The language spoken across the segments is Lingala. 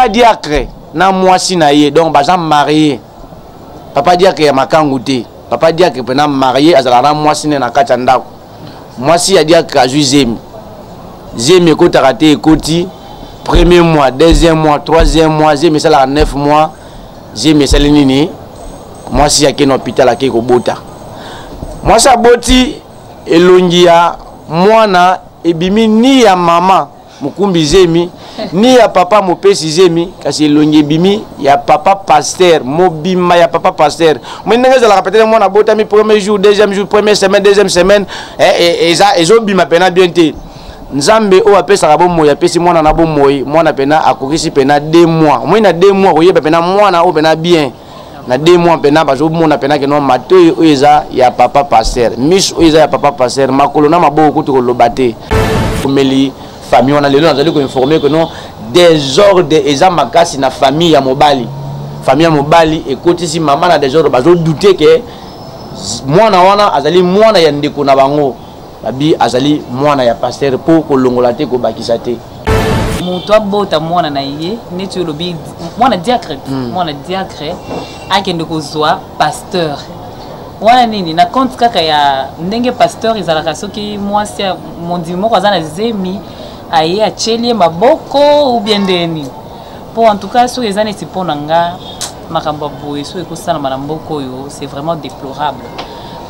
Papa diacre na mwasi na ye, donc baza marié. Papa diacre ya makangu te, papa diacre mpena marié, azalaka na mwasi ne na kati ya ndako. Mwasi ya diacre azwi zemi, zemi ekotaka te, ekoti premier mois, deuxième mois, troisième mois, zemi esalaka 9 mois. Zemi esali nini? Mwasi ake na hôpital, ake kobota. Mwasi aboti, elongi ya mwana ebimi ni ya mama mokumbi zemi ni ya papa mopesi zemi, kasi elongi ebimi ya papa pasteur, mobimba ya papa pasteur. Moi ndenge ezalaka, peut-être mwana abotami premier jour, deuxième jour, première semaine, deuxième semaine, eza ezobima pena bien te. Nzambe oyo apesaka bomoi apesi mwana na bomoi. Mwana pena akokisi pena 2 mois. Omoi na 2 mois koyeba pena mwana oyo pena bien. Na 2 mois pena bazomona pena keno matoi oyo eza ya papa pasteur, miso oyo eza ya papa pasteur, makolo na maboko kutu koloba te. Omeli famille wana, lelo nazali koinforme que non, désordre eza makasi na famille ya mobali. Famille ya mobali ekotisi mama na désordre, bazodute ke mwana wana azali mwana ya ndeko na bango, babi azali mwana ya pasteur, mpo kolongola te, kobakisa te. Moto abota mwana na ye neti olobi mwana diacre, mwana diacre akende kozwa pasteur wana nini na compte kaka ya ndenge pasteur ezalaka? Soki mwasi ya mondimi moko aza na zemi, aye atieli ye maboko ou bien ndenge nini? Mpo en tout cas soki eza neti mpo na nga, makambo ya boye soki ekosalama na mboka oyo, c'est vraiment déplorable.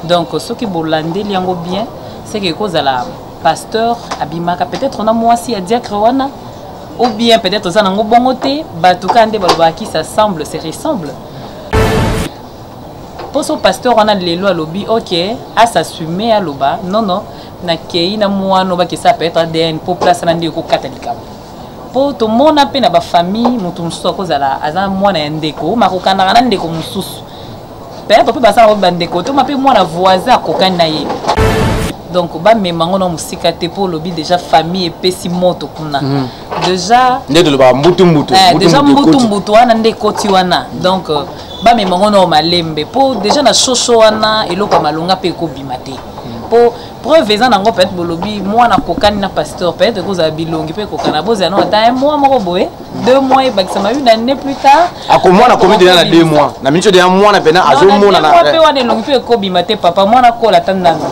Donc soki bolandeli yango bien, c'est que ekozala pasteur abimaka peut-être na mwasi ya diacre wana, ou bien peut-être oza nango bongo te. Bato kaka nde balobaka qui s'assemble se ressemble. Mpo so pasteur wana lelo alobi ok, asassume, aloba non non, nakei na mwana, bakesa peut-être ADN mpo place wana nde ekokata likambo. Mpo tomona mpe na bafamille, moto mosusu akozala aza mwana ya ndeko, makokandaka na ndeko mosusu, peut-être mpe baza nango bandeko, toma mpe mwana voisin akokani na ye. Donc bamema ngo na mosika te, mpo olobi déjà famille epesi moto kuna déjà. Nde tolobaka mbutu mbutu. Déjà mbutu mbutu wana nde ekoti wana. Donc bamema ngo na malembe, mpo déjà na shosho wana eloko ya malonga mpe ekobima te. Mpo preuve eza nango, peut-être bolobi mwana akokani na pasteur, peut-être ekozala bilongi mpe ekokana. Bozala no ata un mois moko boye, 2 mois, ebakisama une année plus tard. Ako mwana akomi déjà na 2 mois, na miniti déjà mwana pena azomona. Na mpe wana elongi mpe ekobima te. Papa mwana kola ata ndanga.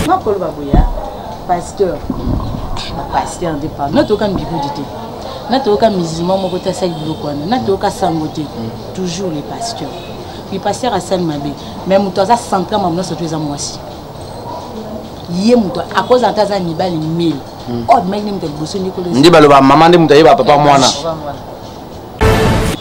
Nakoloba boya, pasteur, bapasteur nde pardon, natoyoka mbibudi te, natoyoka musulman moko te asali biloko wana, natoyoka sango te. Toujours les pasteurs. Puis pasteur asali mabe, mais moto aza central mamu nyonso to eza mwasi. Ye moto akozala te, aza mibali mille oyo abimaki nde moto ya liboso ndekolo. Nde baloba mama nde moto ayeba papa mwana.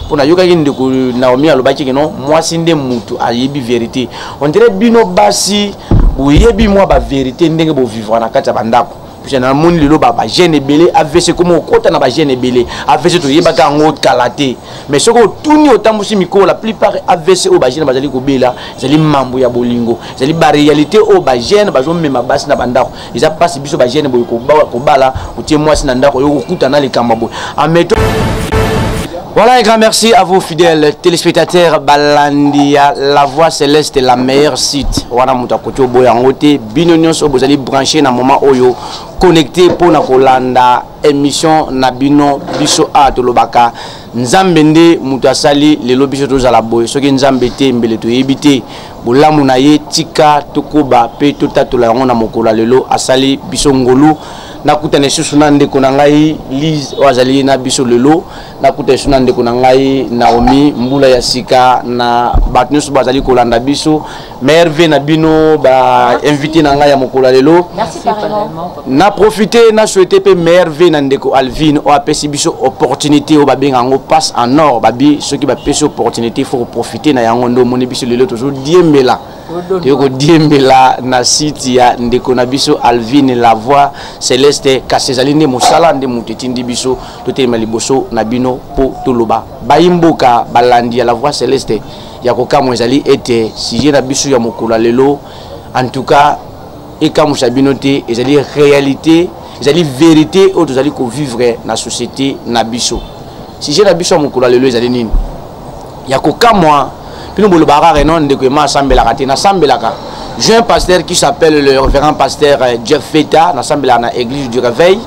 Mpo nayokaki ndeko Naomi alobaki keno mwasi nde motu ayebi vérité. On dirait bino basi boyebi mwa bavérité ndenge bovivre na kati ya bandako, puisque namoni lelo bajeune ebele AVC komo okota na bajeune ebele. AVC toyebaka yango kala te, mais soki otuni, otambusi mikolo, la plupart AVC oyo bajeune bazali kobela ezali mambo ya bolingo, ezali baréalité oyo bajeune bazomema basi na bandako. Eza mpasi biso bajeune boye kobala, otie mwasi na ndako, oyo kokuta na likambo boye ameto. Voilà, un grand merci à vous, fidèles téléspectateurs Balandia, La Voix Céleste, la meilleure site. Wana mutu akoti oboya yango te. Bino nyonso bozali branché na moment oyo, connecté pour na kolanda émission na bino. Biso a tolobaka Nzambe nde mutu asali lelo biso tozala boye. Soki Nzambe te, mbele toyebi te. Bolamu na ye, tika tokoba pe totatola yango na mokolo ya lelo. Asali biso ngolu. Nakutana lisusu na ndeko na ngai Lise oyo azali na biso lelo. Nakuta lisusu na ndeko na ngai Naomi. Mbula ya sika na bato nyonso bazali kolanda biso. Merve na bino bainvité na ngai ya mokolo ya lelo. Merci pareillement. Na profite na souhaite mpe merve na ndeko Alvine oyo apesi biso opportunité oyo babenga yango passe en or. Babi soki bapesi opportunité, il faut koprofite na yango. Nde omoni biso lelo tozodiembela, toyei kodiembela na site ya ndeko na biso Alvine, La Voix Céleste. Kasi ezali nde mosala nde moto etindi biso totelema liboso na bino mpo toloba. Bayi mboka balandi ya La Voix Céleste, ya kokamwa ezali ete sujet na biso ya mokolo ya lelo, en tout cas ekamwisa bino te, ezali réalité, ezali vérité oyo tozali kovivre na société na biso. Sujet na biso ya mokolo ya lelo ezali nini ya kokamwa? Bino bolobaka kaka non, ndeko ema asambelaka te. Nasambelaka. J'ai un pasteur qui s'appelle le révérend pasteur Jeff Feta. Nasambelaka na Église du Réveil.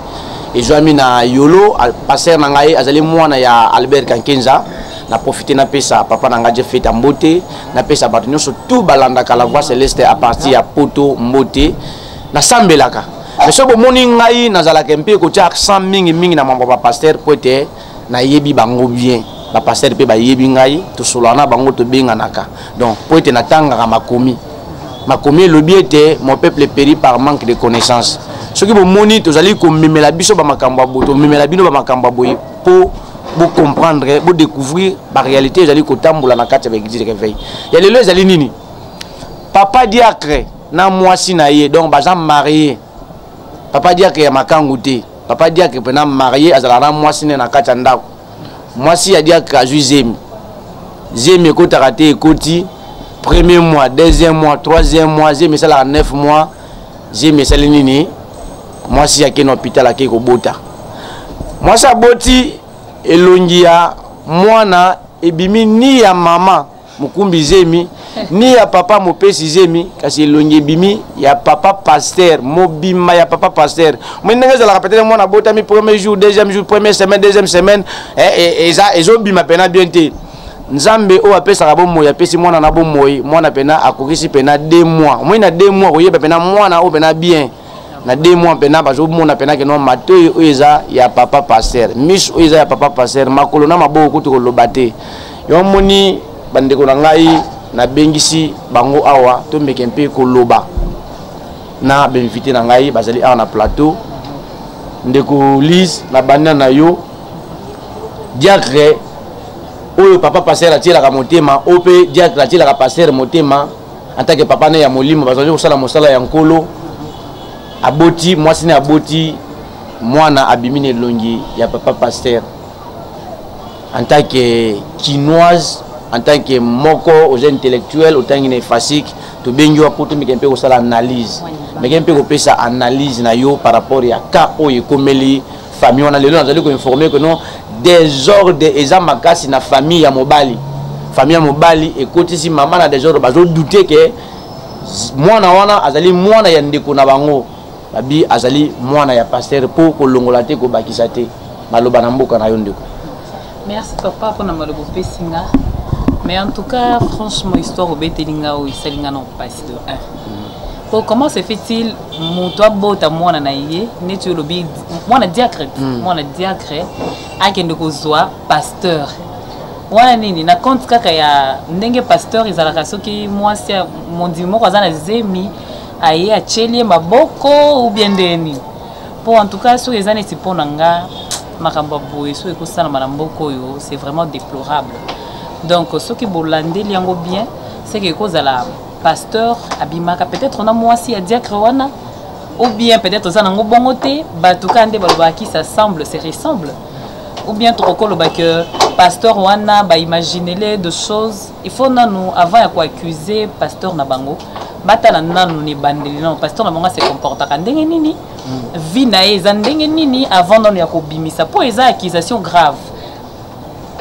Ezwami na Yolo. Pasteur na ngai azali mwana ya Albert Kankenza. Na profite napesa papa na ngai Jefeta mbote, napesa bato nyonso tout balandaka La Voix Celeste à partir ya Poto mbote. Nasambelaka, mais soki bomoni ngai nazalaka mpe kotia accent mingimingi na mambo ya bapasteur, po ete nayebi bango bien, bapasteur mpe bayebi ngai, tosolaka na bango, tobenganaka. Donc po ete natangaka makomi, makomi elobi ete mon peuple périt par manque de connaissance. Soki bomoni tozali komemela biso bamakambo ya boye, tomemela bino bamakambo ya boye mpo bocomprendre, bodécouvrir baréalité ezali kotambola na kati ya baeglise de réveil ya lelo. Ezali nini? Papa diacre na mwasi na ye, donc baza marié. Papa diacre ya makangu te, papa diacre mpena marié, azalaka na mwasi ne na kati ya ndako. Mwasi ya diacre azwi zemi. Zemi ekotaka te, ekoti premier mois, deuxième mois, troisième mois, zemi esalaka 9 mois. Zemi esali nini? Mwasi ake na hôpital, ake kobota. Mwasi aboti, elongi ya mwana ebimi ni ya mama mokumbi zemi ni ya papa mopesi zemi, kasi elongi ebimi ya papa pasteur, mobimba ya papa pasteur. Moi ndenge ezalaka, peut-être mwana abotami premier jour, deuxième jour, première semaine, deuxième semaine, eza ezobima mpena bien te. Nzambe oyo apesaka bomoi apesi mwana na bomoi. Mwana mpena akokisi mpena 2 mois. Moi na 2 mois koyeba mpena mwana oyo mpena bien. Na 2 mois mpena bazomona mpena keno matoi oyo eza ya papa pasteur, miso oyo eza ya papa pasteur, makolo na maboko kutu koloba te. Yo moni, bandeko na ngai, nabengisi bango awa, tomeke mpe koloba na bainvité na ngai bazali awa na plateau. Ndeko Lise, na banda na yo. Diacre oyo papa pasteur atielaka motema, oyo mpe diacre atielaka pasteur motema en tant que papa ne ya molimo, bazali kosala mosala ya Nkolo. Aboti, mwasi ne aboti mwana, abimi na elongi ya papa pasteur. En tant que Kinoise, en tant que moko oza intellectuel, otangi na Efasik, tobengi wa po tomeka mpe kosala analyse, meke mpe kopesa analyse na yo par rapport ya cas oyo ekomeli famille wana. Lelo nazali koinforme que non, désordre eza makasi na famille ya mobali. Famille ya mobali ekotisi mama na désordre, bazodouter ke mwana wana azali mwana ya ndeko na bango, babi azali mwana ya pasteur. Mpo kolongola te, kobakisa te, maloba na mboka na yo, ndeko. Merci papa mpona maloba opesi nga. Mais en tout cas, franchement, histoire obeteli nga oyo esali nga na mpasi de un. Po comment se fait-il moto abota mwana na ye, neti olobi mwana diacre, mwana diacre akende kozwa pasteur wana nini, na compte kaka ya ndenge pasteur ezalaka, soki mwasi mondimi moko aza na zemi, aye atieli ye maboko ou bien ndenge nini? Po en tout cas, soki eza neti mpo na nga, makambo ya boye soki ekosalama na mboka oyo, c'est vraiment déplorable. Donc soki bolandeli yango bien, c'est que ekozala pasteur abimaka peut-être na mwasi ya diacre wana, ou bien peut-être oza nango bongo te. Bato kaka nde balobaka qui s'assemble se ressemble, ou bien tokokoloba que pasteur wana baimaginele de choses. Il faut nanu, avant ya koaccuse pasteur na bango, batala nanu na ebandeli nanu pasteur na bango ase comportaka ndenge nini, vie na ye eza ndenge nini, avant nanu ya kobimisa, mpo eza accusation grave.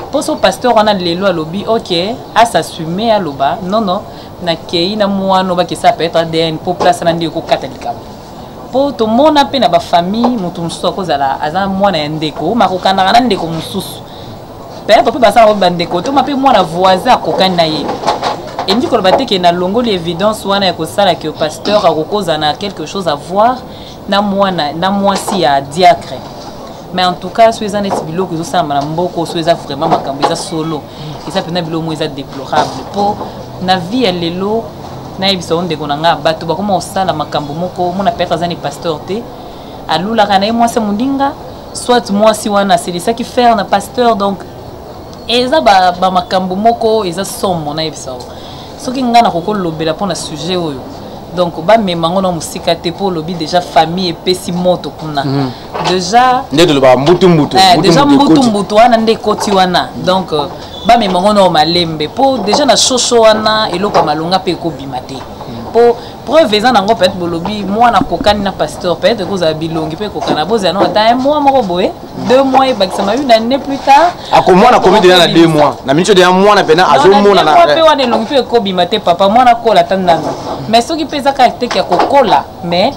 Mpo so pasteur wana lelo alobi ok, asassume, aloba non, non, nakei na mwana bakesa peut-être ADN, mpo place wana nde ekokata likambo. Mpo tomona mpe na bafamille, moto mosusu akozala aza mwana ya ndeko, makokandaka na ndeko mosusu, peut-être mpe basala bandeko, toma mpe mwana voisin akokani na ye. Elingi koloba te ke nalongoli évidence wana ya kosala ke pasteur akokozala na quelque chose à voir na mwana na mwasi ya diacre. Mais en tout cas, so eza neti biloko ezosalama na mboka, so eza vraiment makambo eza solo, eza mpena biloko moko eza déplorable. Mpo na vie ya lelo, nayebisa yo ndeko na nga, bato bakoma kosala makambo moko. Mona, peut-être aza ni pasteur te, alulaka na ye mwasi ya moninga, soit mwasi wana aselisaki faire na pasteur. Donc eza bamakambo ba moko eza somo. Nayebisa yo, soki ngai nakokolobela mpona sujet oyo, donc bamema ngo na mosika te, mpo olobi déjà famille epesi moto kuna. Déjà nde tolobaka mbutu mbutu. Déjà mbutu mbutu wana nde ekoti wana. Donc bamema ngo na malembe, mpo déjà na shosho wana eloko ya malonga mpe ekobima te, mpo preuve eza nango. Peut-être bolobi mwana akokani na pasteur, peut-être ekozala bilongi mpe ekokana, bozala no ata un mois moko boye, 2 mois, ebakisama une année plus tard. Ako mwana akomi déjà na 2 mois, na miniti déjà mwana mpena azomona. Na mpe wana elongi mpe ekobima te. Papa, mwana akola ata nano, mais soki mpe eza kaka teke ya kokola, mais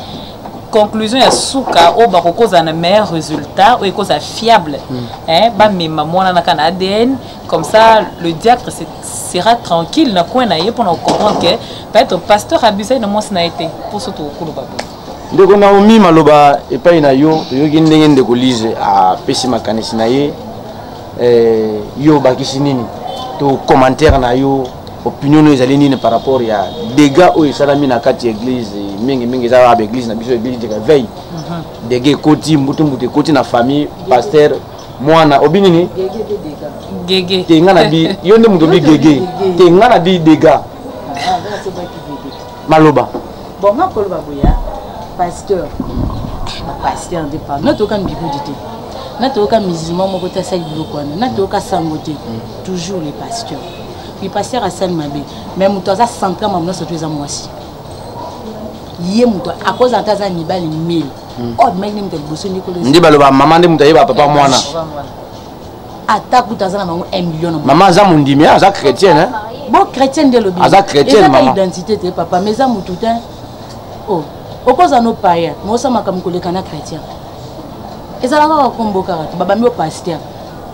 Conclusion ya suka oyo bakokozala na meilleur résultat oyo ekozala fiable, hein, bamema mwana naka na ADN, comme ça le diacre sera tranquille na coin na ye mpona comprendre que peut-être pasteur abusaki na mwasi na ye te. Mpo so tokokoloba boye. Ndeko Naomi, maloba epai na yo. Toyoki ndenge ndeko Lise apesi makanisi na ye. Yo obakisi nini to commentaire na yo, opinion oyo ezali nini par rapport ya dégâts oyo esalami na kati ya église? Mingimingi eza kaka baéglise na biso, église de réveil. Dégâts ekoti mbutu mbutu, ekoti na famille pasteur, mwana obi nini? Gege. Te, nga na bi yo nde moto obi gege te, nga na bi dégâts. Maloba. Bon, nga koloba boya, pasteur, bapasteur nde pardon. Natoyoka mbikudi te, natoyoka musulman moko te asali biloko wana, natoyoka sango te. Toujours les pasteurs. Puis pasteur asali mabe, mais moto aza central mamu nyonso to eza mwasi. Ye moto akozala te, aza mibali mille oyo abimaki nde moto ya liboso nde kolo. Nde baloba mama nde moto ayeba papa mwana. Ata kuta aza na bango 1 million na Mama aza mondimi, aza chrétienne, hein? Bon, chrétien nde elobi. Aza chrétienne, Eza ka mama. Identité te, papa, mais eza motu te. Oh, okozala no payen, mais osala makambo koleka na chrétien. Ezala kaka kombo kaka te babambi yo pasteur.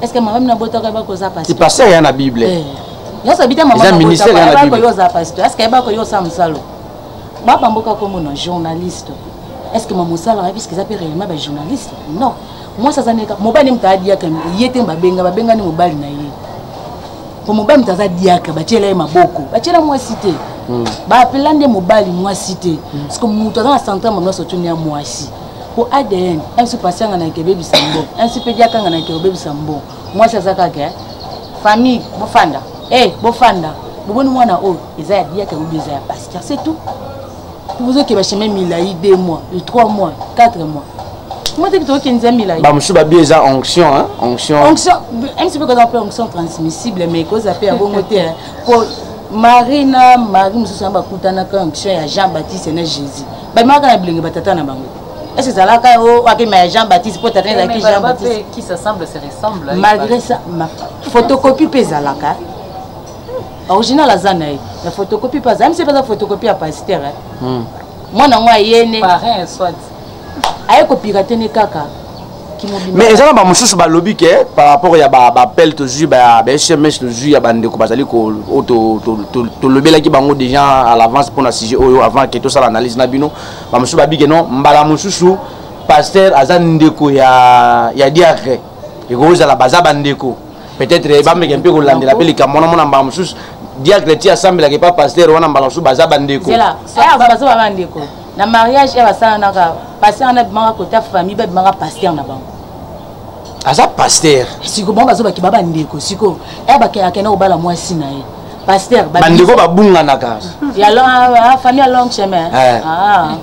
Est ce que mama bino abotaka yeba koza Ti pasteur? Pasteur ya na Bible. Eh. Nyonso abi te mama. Eza ministère ya na Bible. Yo oza pasteur, est ce que yebaka yo osala mosalo? Babamboka kombo na journaliste, est ce que mama osalaka, puisque eza mpe réellement bajournaliste? Non, mwasi aza ndeka, mobali nde moto adiaka ye te. Babenga babengani mobali na ye po mobali moto aza diaka, batiela ye maboko, batiela mwasi te. Baapela nde mobali, mwasi te, parce que moto aza na central mama nyonso tuni ya mwasi po ADN msi pasianga na ekebebisa mbongo, msi mpe diakanga na ekebebisa mbongo. Mwasi aza kaka, eh, famille bofanda, eh, bofanda, boboni mwana oyo eza ya diaka obi eza ya pasteur, c'est tout. Tozokeba chemin milai, 2 mois, 3 mois, 4 mois, mo te tokendisa milai. Bamosusu babi eza onction, hein? Onction. Onction msi mpe koza mpe onction transmissible, mais koza mpe ya bongo te, po Marie na Marie mosusu wana bakutanaka onction ya Jean Baptiste na Jésus, babimaka na bilenge batata na bango. Est ce ezalaka o akema ya Jean Baptiste mpo tata ezalaki Jean Baptiste? Qui s'assemble se ressemble. Malgré ça, photocopie mpe ezalaka. Original aza na ye, na photocopie mpe aza. Msi mpe aza photocopie ya pasteur. Mwana yango ayene Parrain soit. Aye kopirate ne kaka. Mais eza na bamosusu balobi ke par rapport ya baappel tozwi, ba SMS tozwi ya bandeko bazali oyo tolobelaki bango déjà à l'avance mpona sujet oyo, avant ke tosala analyse na bino, bamosusu babi ke non, mbala mosusu pasteur aza ndeko ya diacre, ekozala baza bandeko, peut-être bameke mpe kolandela mpe likambo wana. Mona mbala mosusu diacre ti asambelaka epa pasteur wana, mbala mosusu baza bandeko. Baza bandeko na mariage ya basalanaka. Pasteur wana abimaka kota famille, babimaka pasteur na bango. Aza pasteur. Siko bango bazobaki ba bandeko. Siko ya akenda kobala mwasi na ye pasteur. Bandeko babunganaka. Ya famille ya long chemin. Ah,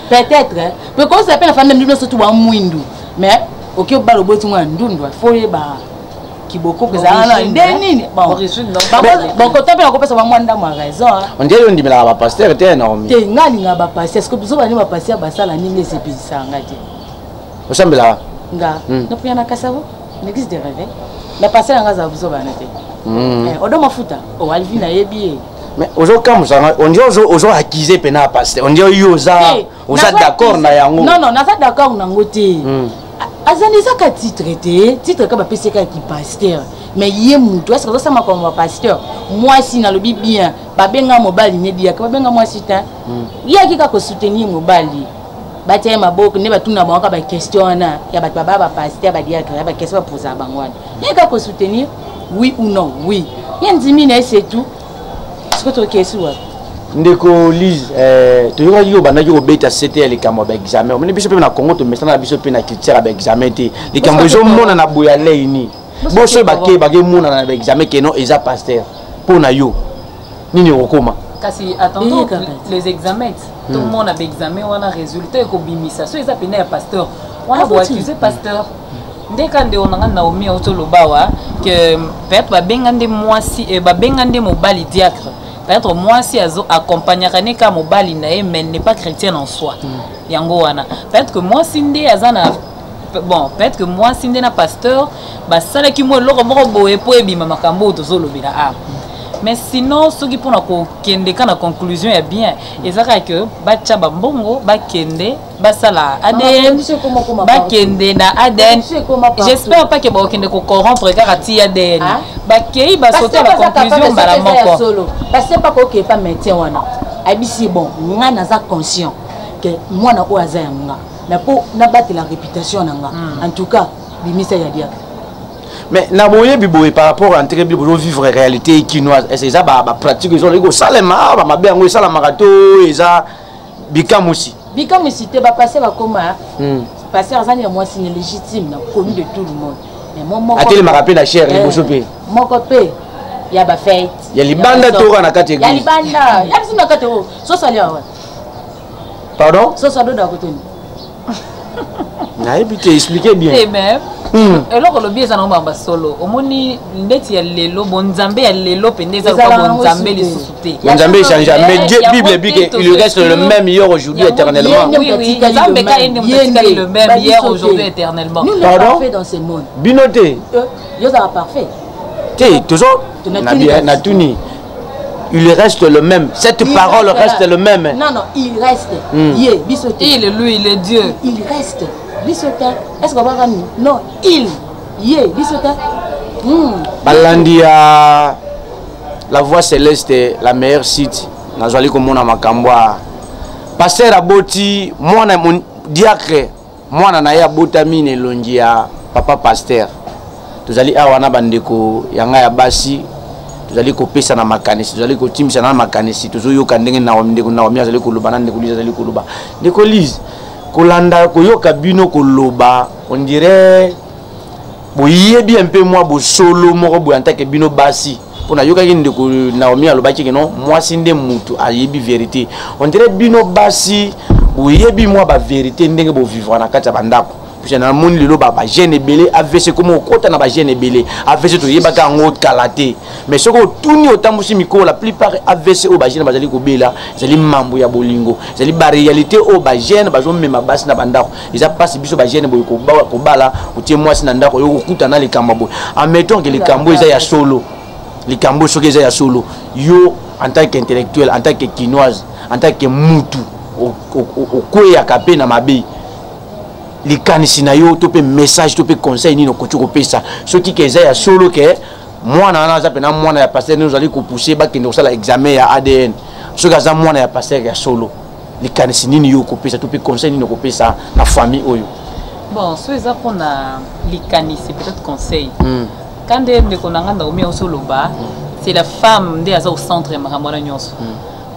peut-être mpe koza mpe na famille nyonso tu bamwindu, mais oki obala, oboti mwana ndundu, fo oyeba kibokoko ezalaka na nde nini. Bokota mpe nakopesa bamwa ndambo ya raison. On dirait yo ndimelaka bapasteur te, Naomi. Te, nga alingaka bapasteur. Ceque biso bani bapasteur basala ndenge esepelisaka nga te. Osambelaka? Nga napuya na Kasavo, na église de réveil, mais pasteur yanga azala biso bana te. Odo mafuta o alvi, nayebi ye. Mais ozokamwisanga, on dirait ozo accuse mpena ya pasteur, on dirait yo oza d'accord na yango. Non, naza d'accord nango te. Azali ezaka titre te, titre ka bapesi kaka kipasteur, mais ye mutu est ce que azosala makambo ya pasteur? Mwasi, nalobi bien, babenga mobali ne diaka, babenga mwasi te. Ye aki kaka kosoutenir mobali, batia ye maboko nde batuna bango kaka baquestion wana ya bato babaya bapasteur, badiacre, ya baquestion bapozaka bango wana. Ye kaka kosoutenir, oui ou non? Oui, ye ndimi na ye, c'est tout. Sikoyo tokesi wapi? Ndeko Lise, toyokaki yo obandaki kobeta sete ya likambo ya baexamen. Omoni, biso mpe na Congo tomesana na biso mpe na culture ya baexamen te. Likambo ezomonana boye ya leini boso bake bakemonana na baexamen keno eza pasteur. Mpo na yo nini okokoma? Kasi attendons les examens, tomona baexamen wana, résultat ekobimisa so eza pene ya pasteur wana, boaccuse pasteur. Nde ka ndeko na nga Naomi autoloba wa que peut-être babenga nde mwasi, babenga nde mobali diacre. Peut-être mwasi azo accompagnaka ne ka mobali na ye, mais n'est pas chrétienne en soi. Yango wana peut-être que mwasi nde aza na, bon, peut-être que mwasi nde na pasteur basalaki mwa eloko moko boye mpo ebima makambo oyo tozolobela awa. Mais sinon, soki mpona kokende ka na conclusion ya bien, eza kaka ke batya bambongo, bakende basala ADN, bakende na ADN. J'espère pas ke bakokende kocorrompre kaka ti ADN, bakei basote na conclusion mbala moko. Parce que bakokee pa médecin wana, ayebisi: "Bon, nga naza conscient ke mwana oyo aza ya nga, mais mpo nabatela réputation na nga, en tout cas bimisa ya diacre." Mais na boyebi boye, par rapport à ndenge bino vivre réalité kinoise, est eza bapratique ezolaki kosalema, bamabe yango esalamaka to eza bikamusi? Bikamusi te. Bapasteur bakoma, pasteur aza ya mwasi ne légitime na connu de tout le monde, mais mo moko Atelemaka mpe na chaire liboso mpe. Moko mpe ya bafete. Ya libanda to kaka na kati ya église? Libanda ya biso, na kati oyo soso alia wa. Pardon? Soso adoda kotoni. Nayebi te, explique bien. Te, mais eloko olobi eza nango bamba solo. Omoni ndeti ya lelo, bonzambe ya lelo mpenza eza lokola bonzambe lisusu te. Bonzambe échange, mais Dieu, Bible dit que il reste le même hier, aujourd'hui, éternellement. Oui, Nzambe ka ye nde moto atikali le même hier, aujourd'hui, éternellement. Nous Pardon? parfait dans ce monde. Bino te. Yo ozala parfait. Te, tozo natuni: il reste le même, cette Il parole reste le même. Non, non, il reste. Ye biso te. Il, lui, il est Dieu. Il reste, biso te. Est ce que obaka nini? Non, il, ye, biso te. Balandi ya La Voix Céleste, la meilleure site, nazwali komona makambo ya pasteur aboti mwana diacre, mwana na ye abotami na elongi ya papa pasteur. Tozali awa na bandeko ya ngai ya basi, tozali kopesa na makanisi, tozali kotimbisa na makanisi. Tozoyoka ndenge Naomi, ndeko Naomi azali koloba na ndeko Lise azali koloba. Ndeko Lise, kolanda koyoka bino koloba, on dirait boyebi mpe mwa bosolo moko boye antake bino basi, mpo nayokaki ndeko Naomi alobaki ke non, mwasi nde mutu ayebi vérité. On dirait bino basi boyebi mwa bavérité ndenge bovivre na kati ya bandako, puisque namoni lelo bajeune ebele AVC komo okota na bajeune ebele. AVC toyebaka yango kala te, mais soki otuni, otambusi mikolo, la plupart AVC oyo bajeune bazali kobela ezali mambo ya bolingo, ezali baréalité oyo bajeune bazomema basi na bandako. Eza mpasi. Biso bajeune boye kobala, otie mwasi na ndako, oyo kokuta na likambo boye. Admettons ke likambo eza ya solo, likambo soki eza ya solo, yo en tant qu'intellectuel, en tant que Kinoise, en tant que mutu okweyaka mpe na mabe, likanisi na yo to mpe message to mpe conseil nini okoki kopesa soki ke eza ya solo ke mwana wana aza mpena mwana ya pasteur? Nini ozali kopousse bakende kosala examen ya ADN? Soki aza mwana ya pasteur ya solo, likanisi nini yo okopesa to mpe conseil nini okopesa na famille oyo? Bon, so eza mpona likanisi, peut-être conseil, ka nde ndeko na nga Naomi osoloba, c'est la femme nde aza au centre ya makambo wana nyonso.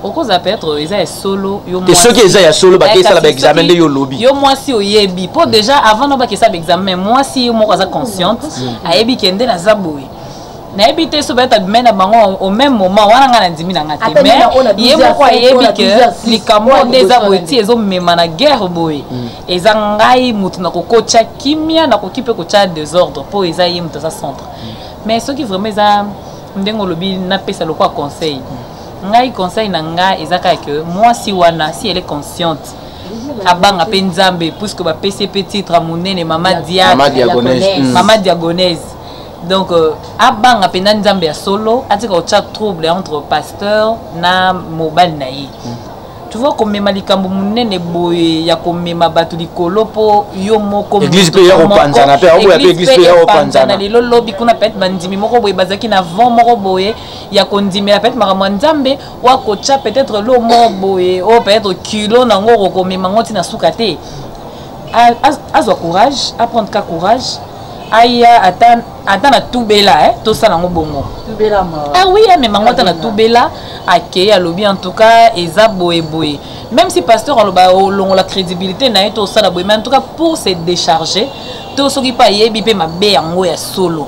Okozala peut-être eza ya solo, yo Te, soki eza ya solo, bakesala baexamen nde yo olobi. Yo mwasi oyebi, mpo déjà avant no bakesala baexamen, mwasi ye moko aza consciente, ayebi ke nde naza boye. Nayebi te so peut-être abimai na bango au même moment wana, ngai nandimi na nga te, mais ye moko ayebi ke likambo nde eza boye, ti ezomema na guerre boye, eza ngai motu nakokotya kimia, nakoki mpe kotya désordre, mpo eza ye moto aza centre. Mais soki vraiment eza ndenge olobi, napesa lokwa conseil, ngai conseil na ngai eza kaka ke mwasi wana, si elle est consciente, abanga mpe Nzambe, puisque bapesi ye mpe titre monene, mama diacre, mama diagonese. Donc abanga mpenza Nzambe ya solo, atika kotya trouble entre pasteur na mobali na ye. Tu vois, komema likambo monene boye ya komema bato likolo mpo yo moko Église mpe ya kopanzana mpe, aoboya mpe église mpe ya kopanzana. Lelo lobi kuna peut-être bandimi moko boye bazalaki na vent moko boye ya kondimela peut-être makambo ya Nzambe, oyo akotya peut-être lo moko boye oyo peut-être kilo nango okokomema ngo ntina suka te. Azwa courage, aprendre ka courage, aya ata na tubela, tosala yango bongo. Ah oui, amema yango ata na tubela, akei, alobi: "En tout cas eza boye boye." Même si pasteur aloba olongola crédibilité na ye, tosala boye, mais en tout cas pour se décharger, to soki mpe ayebi mpe mabe yango ya solo,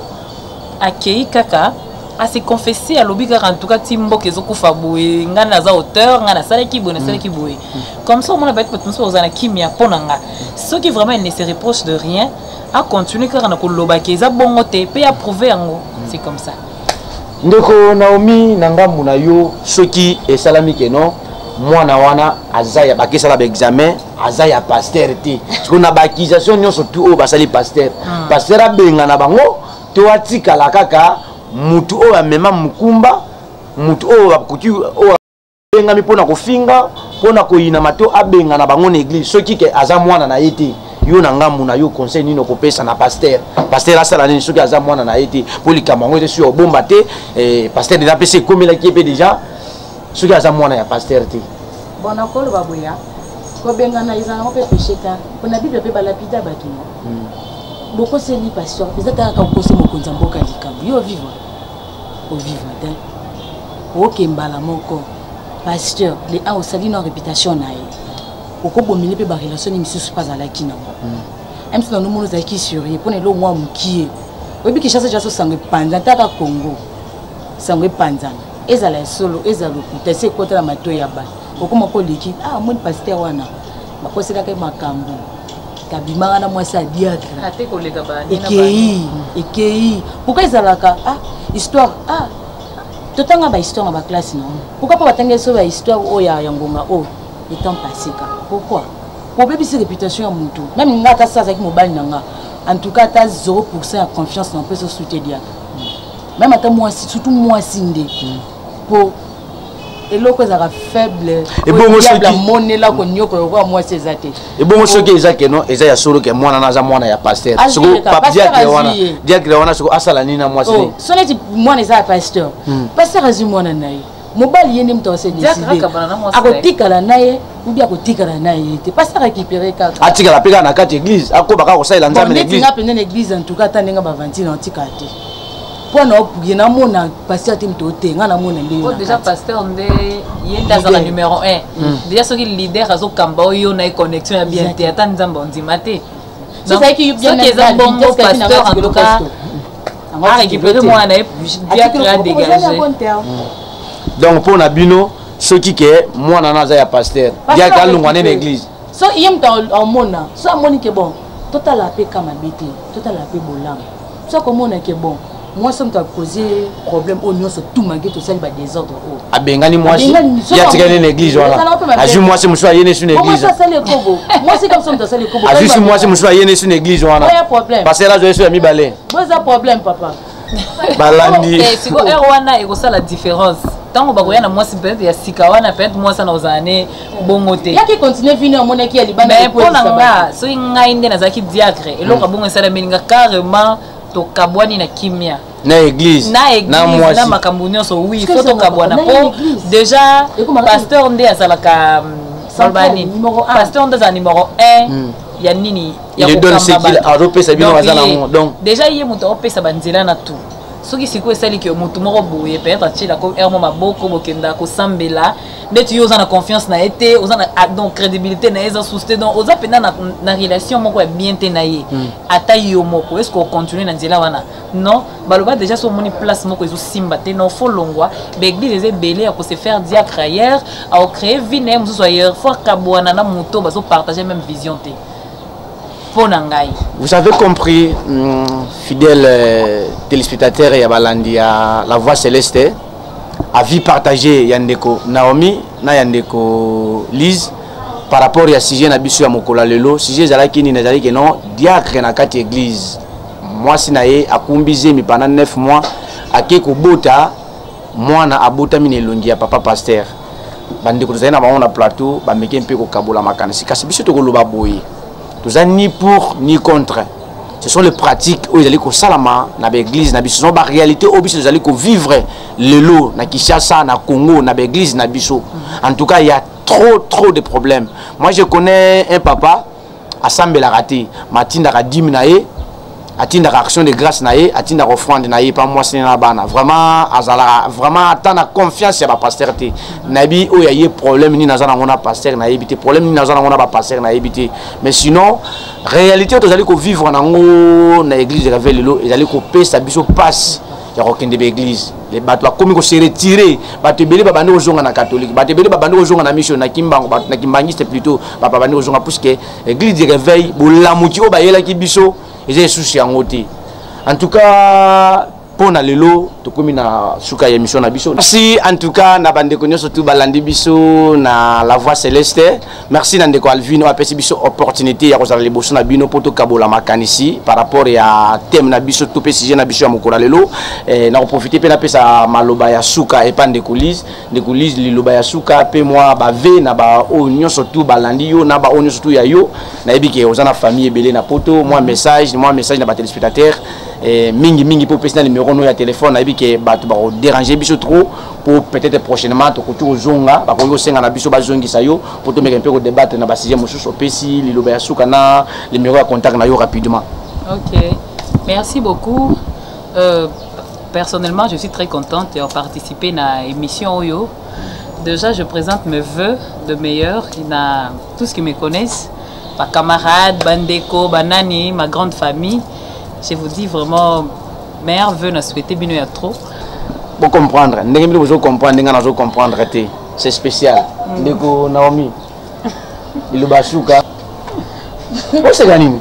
akei kaka ase confesse, alobi kaka: "En tout cas ti mboka ezokufa boye, ngai naza auteur, ngai nasalaki boye, nasalaki boye." Comme ça omona bato mosusu bakozala na kimia. Mpo na nga, soki vraiment elle ne se reproche de rien, acontinue kaka na kolobaki eza bongo te mpe approuve yango, c'est comme ça. Ndeko Naomi, na ngambu na yo, soki esalami ke non, mwana wana aza ya, bakesala baexamen, aza ya pasteur te, sikoyo na baaccusation nyonso tu oyo basali pasteur, pasteur abenga na bango to atikala kaka mutu oyo amema mokumba? Moto oyo akoki, oyo abengami mpo na kofinga, mpo na koyinama to abengana bango na église soki ke aza mwana na ye te. Yo na ngambu na yo, conseil nini okopesa na pasteur? Pasteur asala nini soki aza mwana na ye te? Mpo likambo yango ete soki obomba te, pasteur déjà apesi, ekomelaki ye mpe déjà, soki aza mwana ya pasteur te. Bon, nakoloba boya, kobengana eza nango mpe péché ta, mpona Bible mpe balapida bato no. Bokoseli pasteur, eza kaka kokosi mokonzi ya mboka. Likambo yo ovivre, ovivre te, oke mbala moko pasteur le a osali na réputation na ye, okobomeli mpe barelation ni misusu mpe azalaki nango. Msi na nomona ozalaki surie mpona eloko mwa mokie. Oyebi, Kinshasa jaso sango epanzana, taka Congo sango epanzana, ezala ya solo, ezala lokuta, esi ekota na matoi ya bato. Okoma ko oleki, ah, omoni pasteur wana bakoselaka ye makambo, kabimaka na mwasi ya diacre. Ate koleka ekei ekei. Pourquoi ezalaka, ah, histoire, ah, totanga bahistoire na baklasse na? Pourquoi mpo batanga so bahistoire oyo ya ngonga oyo étant passé ka? Pourquoi obebisi réputation ya motu? Même nga, ata sa azalaki mobali na nga, en tout cas ata 0% ya confiance na opesa osu te. Diacre, même ata mwasi, surtout mwasi nde, po eloko ezalaka faible. Ebongo diable amonela konyokola lokola mwasi eza te. Ebongo soki eza keno eza ya solo ke mwana na aza mwana ya pasteur, soko diacre wana, diacre wana soko asala nini na mwasi? Ne so neti mwana eza ya pasteur, pasteur azwi mwana na ye, mobali ye nde moto ase décide akotikala na ye ubi akotikala na ye te. Pasteur récupéré kaka. Atikala mpe kaka na kati église, akoba kaka kosalela Nzambe na église. Nga mpenza na église, en tout cas ata ndenge bavantile, naotikala te mpo na opuye namona pasteur te, moto ote nga namona nde. Déjà pasteur nde ye nde azala numéro 1 déjà. Soki leader azokamba oyo na ye connexion ya bien te, ata Nzambe ondima te. Soki eza bongo, pasteur en tout cas arécupéré mwana na ye, diacre adégage. Donc mpo na bino, soki ke mwana na aza ya pasteur, diacre alongwa nde na église? So ye moto amona, so amoni ke bon, totala mpe ka mabe te, totala mpe bolamu. So akomona ke bon, mwasi moto akoze problème oyo nyonso tumaki, tosali badésordre oyo. Abengani mwasi, ye atikali na église wana, azwi mwasi mosusu, aye nesu na église. Asali ekobo, mwasi kamso moto asali ekobo. Azwi si mwasi mosusu, aye nesu na église wana. Problème. Pasteur azwa yesu ya mibale. Bo eza problème, papa. Balandi. Siko heure wana ekosala différence ntango bakoya na mwasi peut-être ya sika wana, peut-être mwasi ana kozala ne bongo te. Yaki continue vino, amonaki ya libanda. Mais mpo na nga, soki ngai nde nazalaki diacre, eloko bongo esalameli nga, carrément tokabwani na kimia. Na église. Na église, na makambo nyonso, oui, faut tokabwana, po déjà pasteur nde azalaka, baloba nini, pasteur nde azala numéro 1 ya nini. Ya azopesa bino baza nango donc. Déjà ye moto aopesa banzela na tout. Soki sikoyo esaliki motu moko boye, peut-être atielako aire mo maboko, bokenda kosambela, ndeti yo oza na confiance na ye te, oza na donc crédibilité na ye eza susu te, donc oza mpenza na relation moko ya bien te na ye. Ata yo moko, est ce que ocontinue na nzela wana? Non, baloba déjà so omoni place moko ezosimba te, non, faut longwa. Baeglise eza ebele ya kose faire diacre ailleurs, aocréer vie na ye mosusu ailleurs. Faut akabwana na moto bazopartage même vision te, mpo na ngai. Vous avez compris, fidèle téléspectateur ya balandi ya La Voix Céleste, avis partagé ya ndeko Naomi na ya ndeko Lise par rapport ya sujet na biso ya mokolo ya lelo. Sujet ezalaki nini? Ezalaki non, diacre na kati église, mwasi na ye akumbi zemi pendant 9 mois, ake kobota mwana, abotami na elongi ya papa pasteur. Bandeko tozali na bango na plateau bameki mpe kokabola makanisi, kasi biso tokoloba boye: toza ni pour ni contre. Ce sont les pratiques oyo ezali kosalama na baeglise na biso, ce sont baréalité oyo biso tozali kovivre lelo na Kinshasa, na Congo, na baeglise na biso. En tout cas, il y a trop trop de problèmes. Moi, je connais un papa, asambelaka te, matindaka dîme na ye, atindaka action de grâce na ye, atindaka offrande na ye pa mwasi na bana. Vraiment azalaka vraiment ata na confiance ya bapasteur te. Nayebi oyo aye problème nini aza nango na pasteur, nayebi te. Problème nini aza nango na bapasteur, nayebi te. Mais sinon, réalité oyo tozali kovivre nango na église de réveil lelo ezali kopesa biso mpasi ya kokende baeglise. Bato bakomi kose retirer, bato ebele babandi kozonga na catholique, bato ebele babandi kozonga na mission na Kimbango, bato na kimbangiste plutôt, bato babandi kozonga, puisque église de réveil, bolamuki oyo bayelaki biso eza lisusu yango te. En tout cas, mpo na lelo. Tokomi na suka ya émission na biso. Merci en tout cas na bandeko nyonso tu balandi biso na La Voix Céleste. Merci na ndeko Alvin oyo apesi biso opportunité ya kozala liboso na bino mpo tokabola makanisi par rapport ya thème na biso to mpe sujet na biso ya mokolo ya lelo. Na koprofite mpe napesa maloba ya suka epa ndeko Lise. Ndeko Lise, liloba ya suka mpe mwa bave na baoyo nyonso tu balandi yo na baoyo nyonso tu ya yo. Nayebi ke oza na famille ebele na poto. Mwa message na batéléspectateur, mingi mingi mpo opesi na numéro no ya téléphone. Nayebi ke bato bakodéranger biso trop, po peut-être prochainement tokoki kozonga, bakoki kosenga na biso bazongisa yo mpo tomeka mpe kodébattre na basujet mosusu. Opesi liloba ya suka na numéro ya contact na yo rapidement. Ok, merci beaucoup. Personnellement, je suis très contente de participer à l'émission oyo. Déjà, je présente mes vœux de meilleur à tous qui me connaissent, ma camarade, bandeko, banani, ma grande famille. Je vous dis vraiment, meilleurs vœux na souhaiter bino ya trop. Bocomprendre ndenge bino bozocomprendre ndenge nazocomprendre te, c'est spécial. Ndeko Naomi, liloba suka. Oseka nini?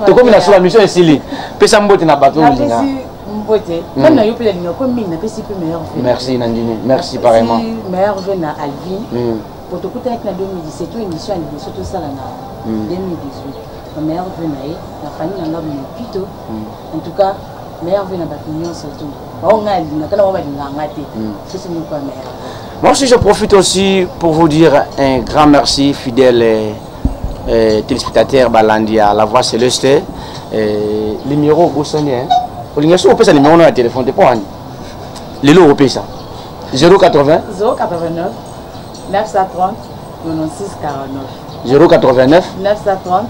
Tokomi na suka, mission esili. Pesa mbote na bato oyo olinga. Napesi mbote mpe na yo mpe nalinga ko mingi. Napesi mpe meilleurs vœux. Merci, Nandini, merci pareillement. Meilleurs vœux na Alvin, po tokutanaki na 2017, oyo émission ya liboso tosala na 2018. Meilleurs vœux na ye, na famille na nga Mopito. En tout cas, meilleurs vœux na bato nyonso to bao ngai alingaka na bao balingaka nga te. Sosi moko ya meilleurs vœux. Moi aussi, je profite aussi pour vous dire un grand merci, fidèles téléspectateurs balandi ya La Voix Céleste. Numéro bosani, hein? Olinga soki opesa numéro no ya téléphone te, mpo wani lelo okopesa 080 089 930 96 49. 089 930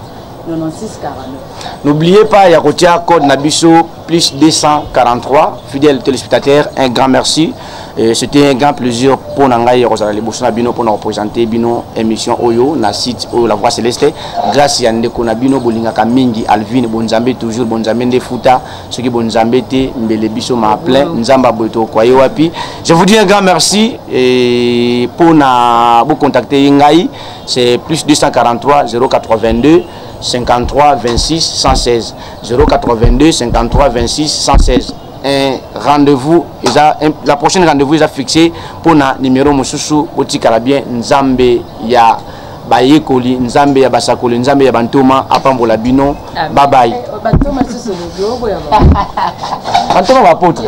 96 49. N'oubliez pas, ya kotia code na biso plus 243. Fidèles téléspectateurs, un grand merci. Et c'était un grand plaisir pour na ngai kozala liboso na bino pour représenter bino émission oyo na site oyo La Voix Céleste. Grâce ya ndeko na bino bolingaka mingi Alvin Bonzambe, toujours Bonzambe nde futa. Soki Bonzambe te, mbele biso ma plein Nzamba boye tokoye wapi? Je vous dis un grand merci et pour na vous contacter ngai, c'est plus 243 082 53 26 116, 082 53 26 116. Un rendez-vous eza la prochaine rendez-vous eza fixé mpona numéro mosusu. Botikala bien. Nzambe ya bayekoli, Nzambe ya basakoli, Nzambe ya bantoma apambola bino. Bye bye. Bantoma susu, lobi oboya. Bantoma, baapôtre.